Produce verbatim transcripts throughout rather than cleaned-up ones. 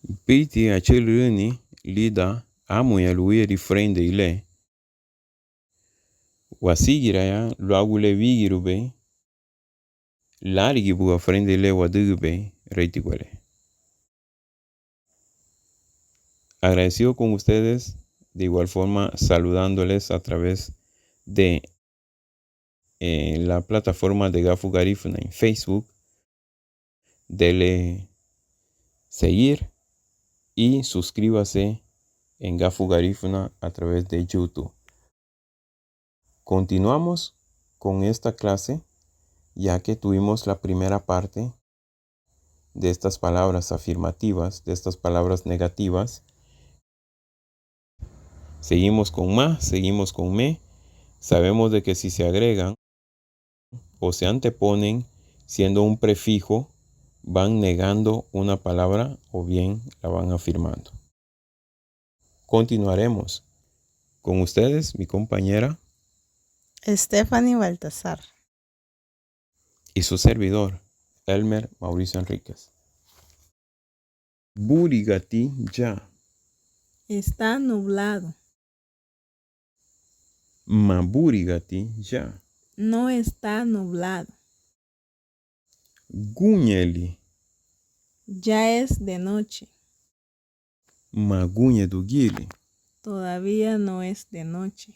Buiti achülürüni lidan ámuña luwuyeri furendei le, wasigiraña luagu le wígirubei, lárigibuga furendei le wadügübei. Réiti guale. Agradecido con ustedes, de igual forma saludándoles a través de, eh, la plataforma de Gafu Garifuna en Facebook. Dele seguir y suscríbase en Gafu Garifuna a través de YouTube. Continuamos con esta clase, ya que tuvimos la primera parte de estas palabras afirmativas, de estas palabras negativas. Seguimos con ma, seguimos con me. Sabemos de que si se agregan o se anteponen siendo un prefijo, van negando una palabra o bien la van afirmando. Continuaremos. Con ustedes, mi compañera Stephanie Baltazar. Y su servidor, Elmer Mauricio Enríquez. Búrigati ya. Está nublado. Mabúrigati ya. No está nublado. Gúñeli. Ya es de noche. Magúñedugili. Todavía no es de noche.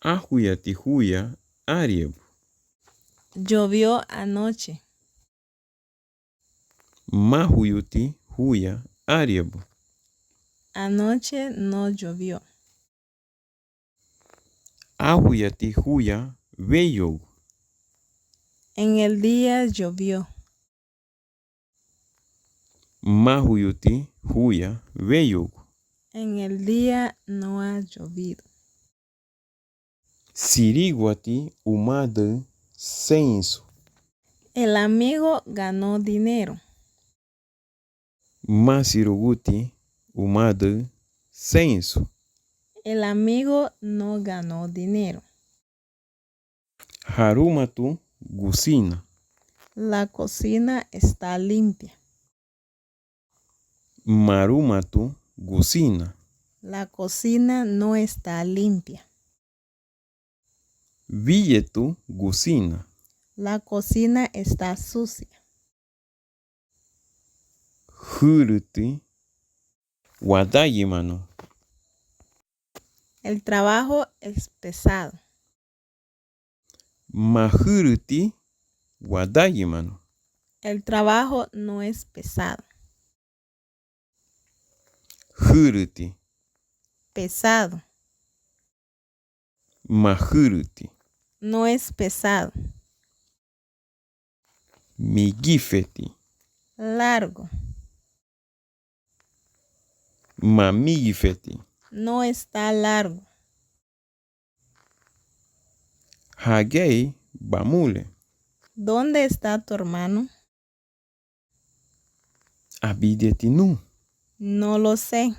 Áhuyati huya áriebu. Llovió anoche. Máhuyuti huya áriebu. Anoche no llovió. Áhuyati huya wéyougu. En el día llovió. Máhuyuti huya wéyougu. En el día no ha llovido. Siriguati umadaü seinsu. El amigo ganó dinero. Masiruguti umadaü seinsu. El amigo no ganó dinero. Harumatu gusina. La cocina está limpia. Marumatu gusina. La cocina no está limpia. Wíyetu gusina. La cocina está sucia. Hǘrüti wadagimanu. El trabajo es pesado. Mahürüti wadagimanu. El trabajo no es pesado. Hürüti. Pesado. Mahürüti. No es pesado. Migifeti. Largo. Mamigifeti. No está largo. Hagei bamule. ¿Dónde está tu hermano? Abidieti nun. No lo sé.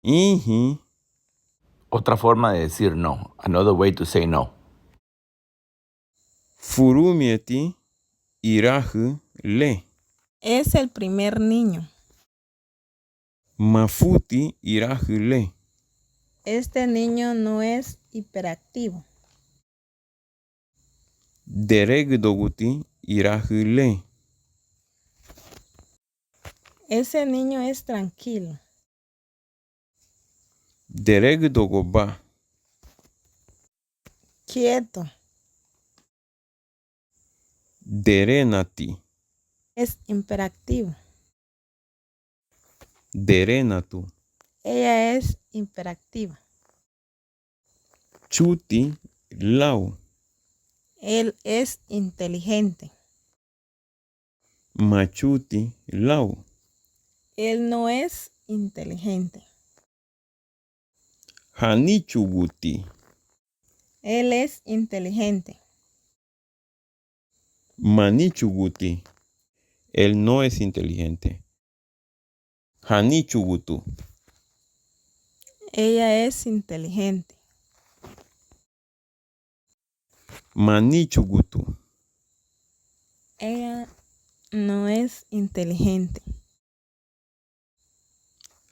Ihi. Otra forma de decir no. Another way to say no. Furumiñeti irahü le. Es el primer niño. Mafuti irahü le. Este niño no es hiperactivo. Deregüdaguti irahü le. Ese niño es tranquilo. Deregüdaguba. Quieto. Derenati. Es hiperactivo. Derenatu. Ella es hiperactiva. Chuti lau. Él es inteligente. Machuti lau. Él no es inteligente. Hanichuguti. Él es inteligente. Manichuguti. Él no es inteligente. Hanichugutu. Ella es inteligente. Manichugutu. Ella No es inteligente.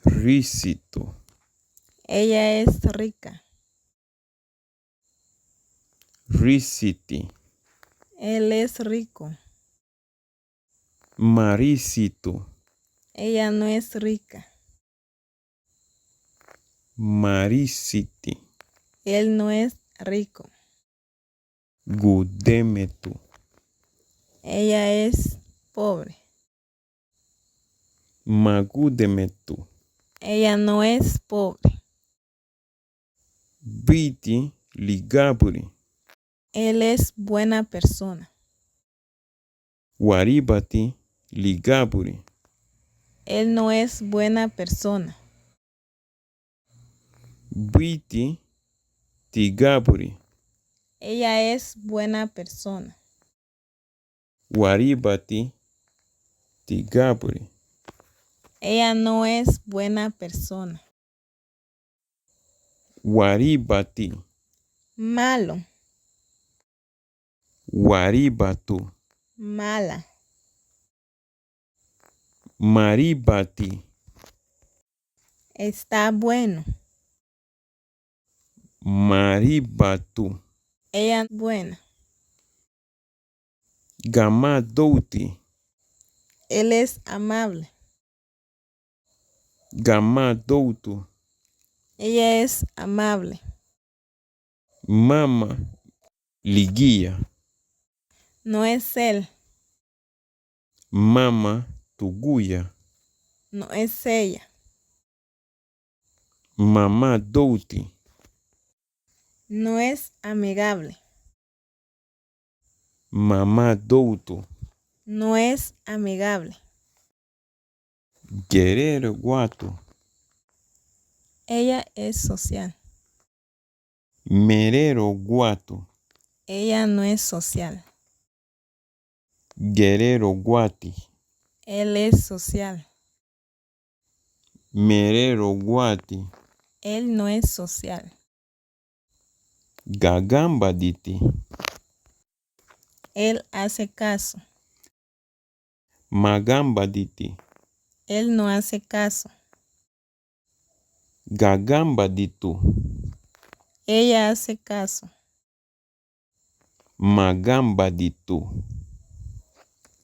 Rísitu. Ella es rica. Rísiti. Él es rico. Marísitu. Ella no es rica. Marísiti. Él no es rico. Gudemetu. Ella es pobre. Magudemetu. Ella no es pobre. Buiti ligaburi. Él es buena persona. Waribati ligaburi. Él no es buena persona. Buiti tigaburi. Ella es buena persona. Waribati tigaburi. Ella no es buena persona. Waribati. Malo. Waribatu. Mala. Maribati. Está bueno. Maribatu. Ella buena. Gamadouti. Él es amable. Gamadoutu. Ella es amable. Mama ligía. No es él. Mama tuguya. No es ella. Mamadouti. No es amigable. Mamadoutu. No es amigable. Gereroguatu. Ella es social. Mereroguatu. Ella no es social. Gereroguati. Él es social. Mereroguati. Él no es social. Gaganbaditi. Él hace caso. Maganbaditi. Él no hace caso. Gaganbaditu. Ella hace caso. Maganbaditu.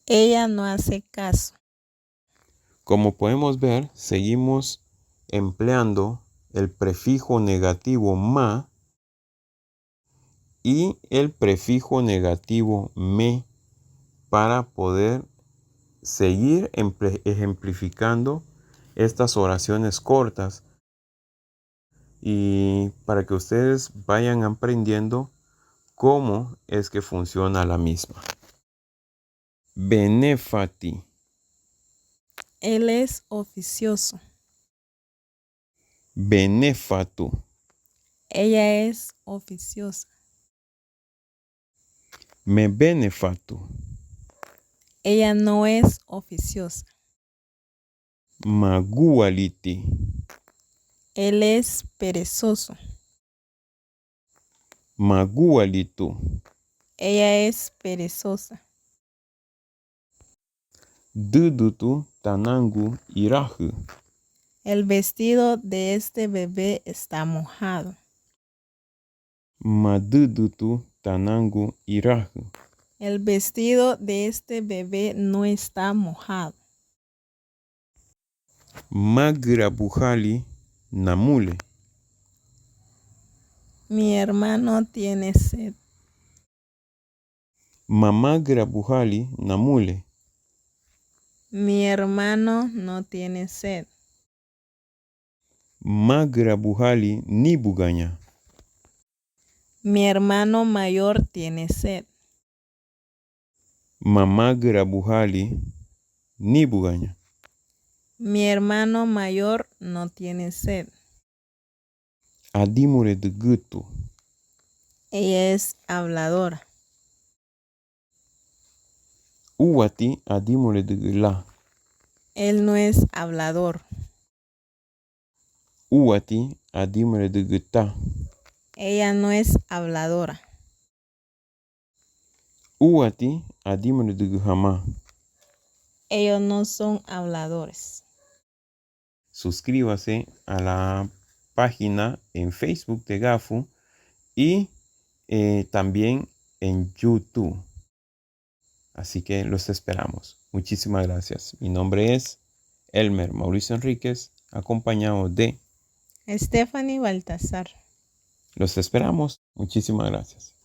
Ella no hace caso. Como podemos ver, seguimos empleando el prefijo negativo ma y el prefijo negativo me para poder seguir emple-, ejemplificando estas oraciones cortas y para que ustedes vayan aprendiendo cómo es que funciona la misma. Benéfati. Él es oficioso. Benéfatu. Ella es oficiosa. Mebénefatu. Ella no es oficiosa. Magúaliti. Él es perezoso. Magúalitu. Ella es perezosa. Düdütu tanangu irahü. El vestido de este bebé está mojado. Madüdütu tanangu irahü. El vestido de este bebé no está mojado. Magürabuhali namule. Mi hermano tiene sed. Mamagürabuhali namule. Mi hermano no tiene sed. Magürabuhali níbugaña. Mi hermano mayor tiene sed. Mamagürabuhali níbugaña. Mi hermano mayor no tiene sed. Adimuredügütu. Ella es habladora. Úati adimuredügüla. Él no es hablador. Úati adimuredügüta. Ella no es habladora. Úati adimuredügü hamá. Ellos no son habladores. Suscríbase a la página en Facebook de Gafu y, eh, también en YouTube. Así que los esperamos. Muchísimas gracias. Mi nombre es Elmer Mauricio Enríquez, acompañado de Stephanie Baltasar. Los esperamos. Muchísimas gracias.